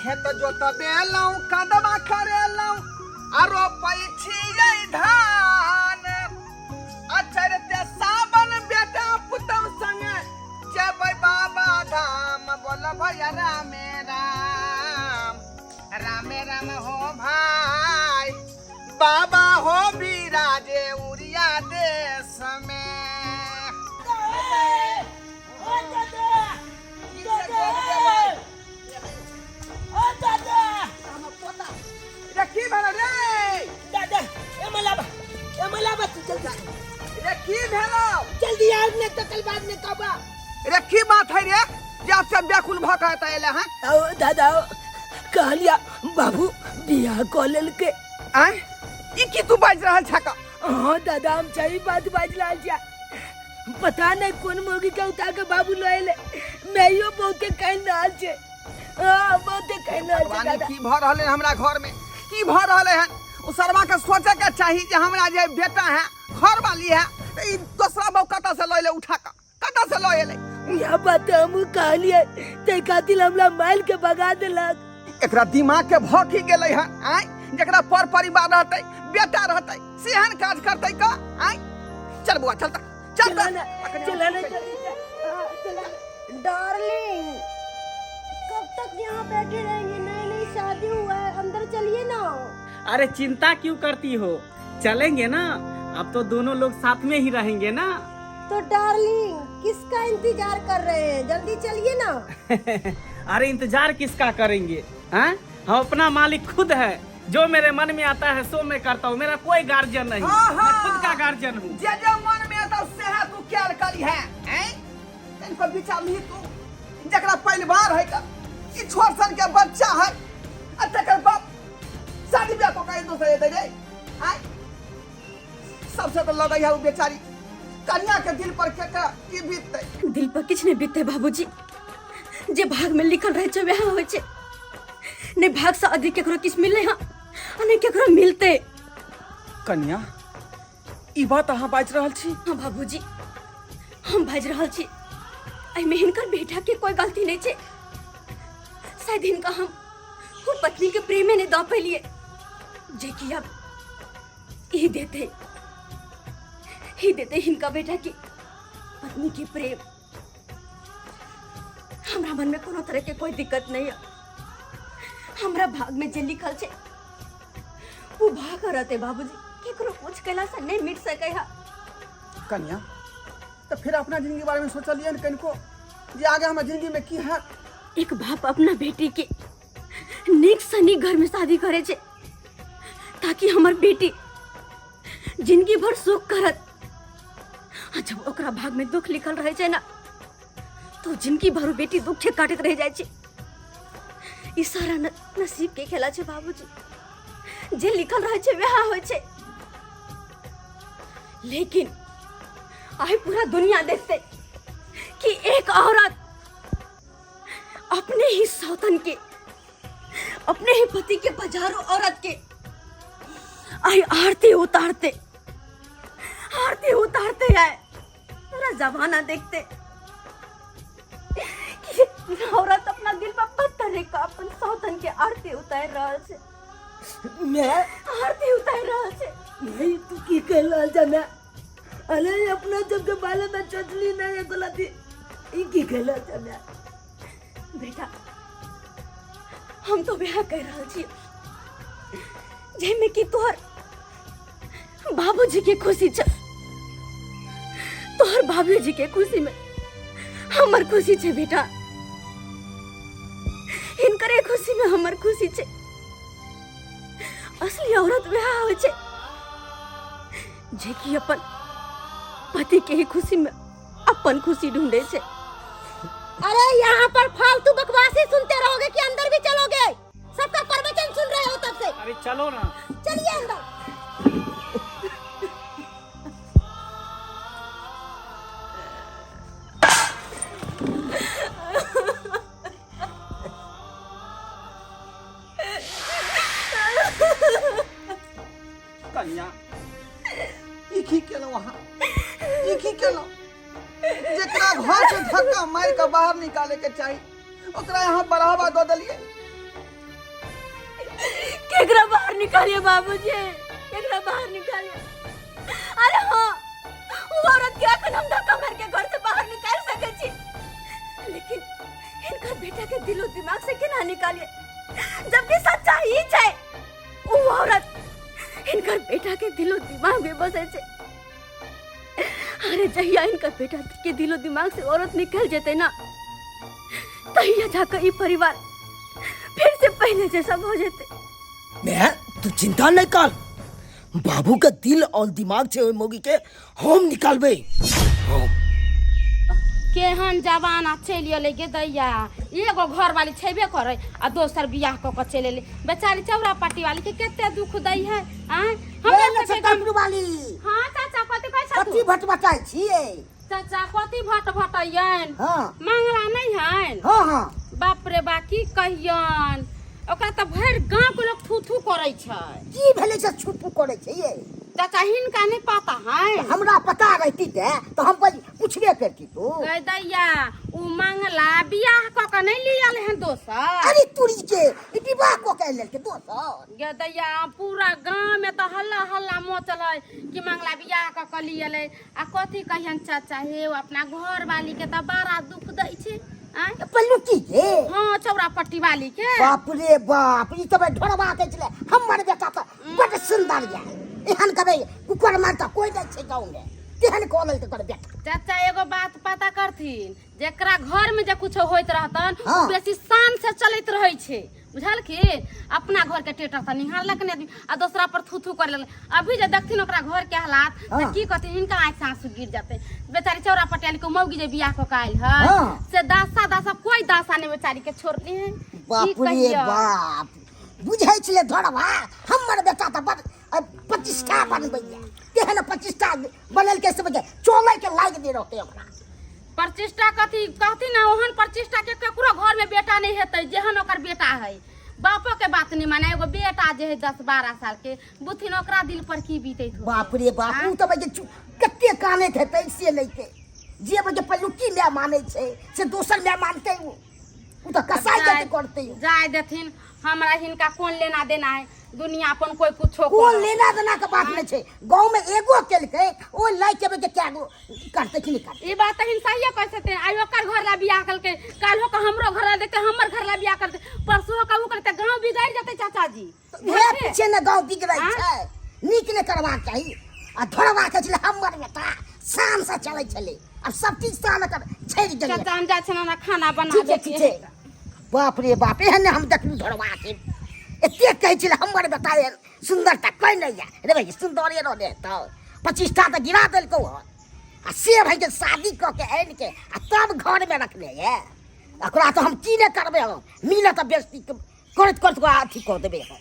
खेत जोतबेलहुँ, कदवा करेलहुँ आ रोपै छियै धान। आ चढ़ते सावन बेटा पुतहु संगे जेबै बाबा धाम। बोल भैया रामे राम, रामे राम हो भाई, बाबा हो बिराजे उड़िया देश में। रे की भेल रे? दादा, ए मलाबा, ए मलाबा, तू जल्दी। रे की भेल? जल्दी आओ ने तो कल बाद में कबा। रे की बात है रे जे आप सब व्याकुल भ के एतऽ एले हैं? आओ दादा, आओ। कहलिया बाबू बियाह कऽ लेलकै। आँय, ई की तू बाजि रहल छक? हाँ दादा, हम सही बात बाजि रहल छियै। पता नहीं कोन मौगी के उठा के बाबू लऽ एलै। मैयो बहुते कानि रहल छै। हाँ, बहुते कानि रहल छै। भगवान, दादा, की भऽ रहल है हमरा घर में? की भऽ रहल है? ओ सरवा के सोचे के चाही जे हमरा जे बेटा है, घर वाली है, तऽ ई दोसरा बहू कतऽ से लऽ एलै? उठा कऽ कतऽ से लऽ एलै? इएह बात हमहूँ कहलियै, ताहि खातिर हमरा मारि के भगा देलक। एकरा दिमाग के भऽ की गेलै हन? आँय, जकरा पर परिवार रहतै, बेटा रहतै, सेहन काज करतै का? आँय, चल बुआ, चल तऽ, चल चला तऽ। ना, चला ना, जल्दी चल। हाँ, चला। डार्लिंग, कब तक यहाँ बैठे रहेंगे? नई नई शादी हुआ है, अंदर चलिए ना। अरे चिंता क्यों करती हो, चलेंगे ना। अब तो दोनों लोग साथ में ही रहेंगे ना। तो डार्लिंग, किसका इंतजार कर रहे हैं? जल्दी चलिए ना। अरे इंतजार किसका करेंगे? हैं, हम अपना मालिक खुद है। जो मेरे मन में आता है सो मैं करता हूँ। मेरा कोई गार्जियन नहीं, हाँ, मैं हाँ। खुद का गार्जियन हूँ। जे जे मन में आता सेहे तू कैल करी है। हैं, तनिको विचार नहीं तू? जकरा परिवार है का ई छोट सन के बच्चा है आ तकर बाप शादी ब्याह को कहीं दोसर एतै रे? आय, सबसे तो लगै है उ बेचारी कन्या के दिल पर के की बीततै? दिल पर किछु नहि बीततै बाबूजी। जे भाग में लिखल रहै छै वएह होइ छै। नहि भाग से अधिक केकरो किछु मिललै हँ आ नहि केकरो मिलतै। कन्या, ई बात अहाँ बाजि रहल छी? हाँ बाबूजी, हम बाजि रहल छी। एहिमे हिनकर बेटा के कोई गलती नहीं छै। शायद हिनका हम वो पत्नी के प्रेमे नहीं दऽ पेलिए जे कि अब ई देते, ही देते हिनका बेटा के पत्नी के प्रेम। हमरा मन में कोनो तरह के कोई दिक्कत नहीं है। हमरा भाग में जे लिखल छै वो भाग रहते बाबूजी, केकरो कुछ कैला से नहीं मिट सके है। कन्या, तो फिर अपना जिंदगी के बारे में सोचलिए ने कनिको जे आगे हमर जिंदगी में की है? एक बाप अपना बेटी के नीक से नीक घर में शादी करे छे ताकि हमर बेटी जिंदगी भर सुख करत, आ जब ओकरा भाग में दुख लिखल रहे छे ना तो जिंदगी भर बेटी दुखे काटत रह जाए छे। ई सारा नसीब के खेला छे बाबूजी, जे लिखल रहे छे वह होय छे। लेकिन आइ पूरा दुनिया देखते कि एक औरत अपने ही सौतन के, अपने ही पति के बाजारों औरत के आई आरती उतारते, आरती उतारते आए। पूरा जमाना देखते कि औरत अपना दिल पर पत्थर रख के अपन सौतन के आरती उतार रहल छे। मैं आरती उतार रहल छे। नहीं, तू की कह रहल छे मैं? अरे अपना जब के बारे में सोचली नहीं है गलती, ई की कह रहल छे मैं? बेटा, हम तो वह कह रहल छी जाहिमे कि तोहर बाबूजी के खुशी छ। तोहर बाबूजी के खुशी में हमर खुशी छे बेटा, हिनकरे खुशी में हमर खुशी छे। असली औरत वह होइ छे जे कि अपन पति के ही खुशी में अपन खुशी ढूंढे छे। अरे यहाँ पर फालतू बकवासी सुनते रहोगे कि अंदर भी चलोगे? सबका प्रवचन सुन रहे हो तब से। अरे चलो ना, चलिए अंदर। कन्या, ई की केलहुँ अहाँ? ई की केलहुँ? जेकरा घर से धक्का मारि के बाहर निकाले के चाही ओकरा यहाँ बढ़ावा दऽ देलियै। केकरा बाहर निकालिए बाबूजी, केकरा बाहर निकालिए। अरे हाँ, वो औरत के अखन हम धक्का मार के घर से बाहर निकाल सके छी, लेकिन इनकर बेटा के दिलो दिमाग से केना निकालिए, जबकि सच्चाई ई छै वो औरत इनकर बेटा के दिलो दिमाग में बसे छै। अरे जहिया इनकर बेटा के दिलो दिमाग से औरत निकल जेते ना, तहिया जाकर ई परिवार फिर से पहले जैसा हो जेते। मैं तू चिंता नहीं कर, बाबू के दिल और दिमाग से ओहि मौगी के हम निकालबे। हम केहन जमाना चलि एलै गे दैया, एगो घरवाली छेबे करै आ दोसर बियाह कऽ कऽ चलि एलै। बेचारी चौरा पट्टी वाली के कते दुख दै है। आँय हमरा सबके कमरू वाली। हाँ चाचा, कथी कहै छथु? कथी भटभटाइ छियै? चाचा कथी भटभटैयन? हाँ। मंगला नहि हन? हाँ हाँ। बाप रे बा, की कहियन, ओकरा तऽ भरि गाँव के लोग थू थू करै छै। की भेलै से छुपू करै छै ये? चाचा हिनका नहि पता है? हमरा पता रहती तऽ हम पूछबे करती तू। गै दैया, उ मंगला बियाह कऽ के नहि लियल हन दोसर। अरे तुरी के ई विवाह कऽ के लेलकै दोसर। गे दैया, पूरा गाँव में तऽ हल्ला हल्ला मचल है कि मंगला बियाह कऽ के लियल है। आ कथी कहियन चाचा, हे ओ अपना घर वाली के तऽ बड़ा दुख दै छै। आँय? पल्लू की के? हाँ, चौरा पट्टी वाली के। बाप रे बाप, ई तऽ ढोरबा के छलै। हमर बेटा तऽ बड सुंदर या, एहन कबै कुकर मारता कोई नहि छै गाँव में, तेहन कऽ लेलकै ओकर बेटा। चाचा एगो बात पता करथिन, जेकरा घर में जे कुछो होइत रहतन, हाँ। उ बेसी शान से चलैत रहै छै, बुझलखिन? अपना घर के टेटर तऽ निहारलक ने आदमी, आ दोसरा पर थू थू करे लगलै। अभी जे देखथिन ओकरा घर के हालात तऽ हाँ। की कहथिन, हिनका आँखि से आंसू गिर जेतै। बेचारी चौरा पटियाली के मौगी जे बियाह कऽ के आयल है, हाँ। से दासा दासा कोई दासा नहि बेचारी के छोड़ने है। की बाप रे कहियौ? बाप, बुझै छलै धरवा हमर बेटा तऽ बड़ प्रतिष्ठा बनबैया, तेहन प्रतिष्ठा बनेलकै से बुझै चलै के लायक नहि रहतै ओकरा। प्रतिष्ठा कथी कहती ना, ओहन प्रतिष्ठा के ककरो घर में बेटा नहीं हेतै जेहन ओकर बेटा है। बापो के बात नहीं माने, एगो बेटा जे है 10-12 साल के, बुथिन ओकरा दिल पर की बीतैत होतै। बाप रे बाप, उ तऽ बजे कते कानैत हेतै से लैके, जे बजे पल्लुकी माय मानै छै से दोसर माय मानतै, उ तऽ कसाई के करतै। जाय देथिन, हमरा हिनका कोन लेना देना है, दुनिया अपन कोई कुछो कोन करत। लेना देना के बात नहीं छै, गाँव में एगो केलकै ओ लय के के क्या गो करतै कि नहीं करतै। ई बात तऽ हिन सहिए कह सकते हैं। आइ ओकर घर ला बियाह करलकै, काल्हो के हमरो घर ला देखते हमर घर ला बियाह करतै, परसुओ के उ करतै, गाँव बिगड़ जेतै चाचा जी। उएह पीछे ने गाँव बिगड़ै आँय? छै, नीक नहि करबाक चाही। आ धोरबा के छलै हमर बेटा शान से चलै छलै, आब सब चीज शान एकर छड़ि गेलै। चाचा हम जाइ छियनि, हमरा खाना बना ठीक छै, ठीक छै। बाप रे बाप, एहन हम देखलहुँ धोरबा के, एतेक कहै छलै हमर बेटा एहन सुन्दर तऽ कोइ नहि यऽ। रे भाई सुन्दरे रहले तऽ 25टा तऽ गिरा देलकौ हन, आ से भाई के शादी कऽ के आनि के आ तब घरमे रखने यऽ, ओकरा तऽ हम की नहि करबै, हम मिलत तऽ बेइज्जती करैत करैत ओकरा अथी कऽ देबै हम।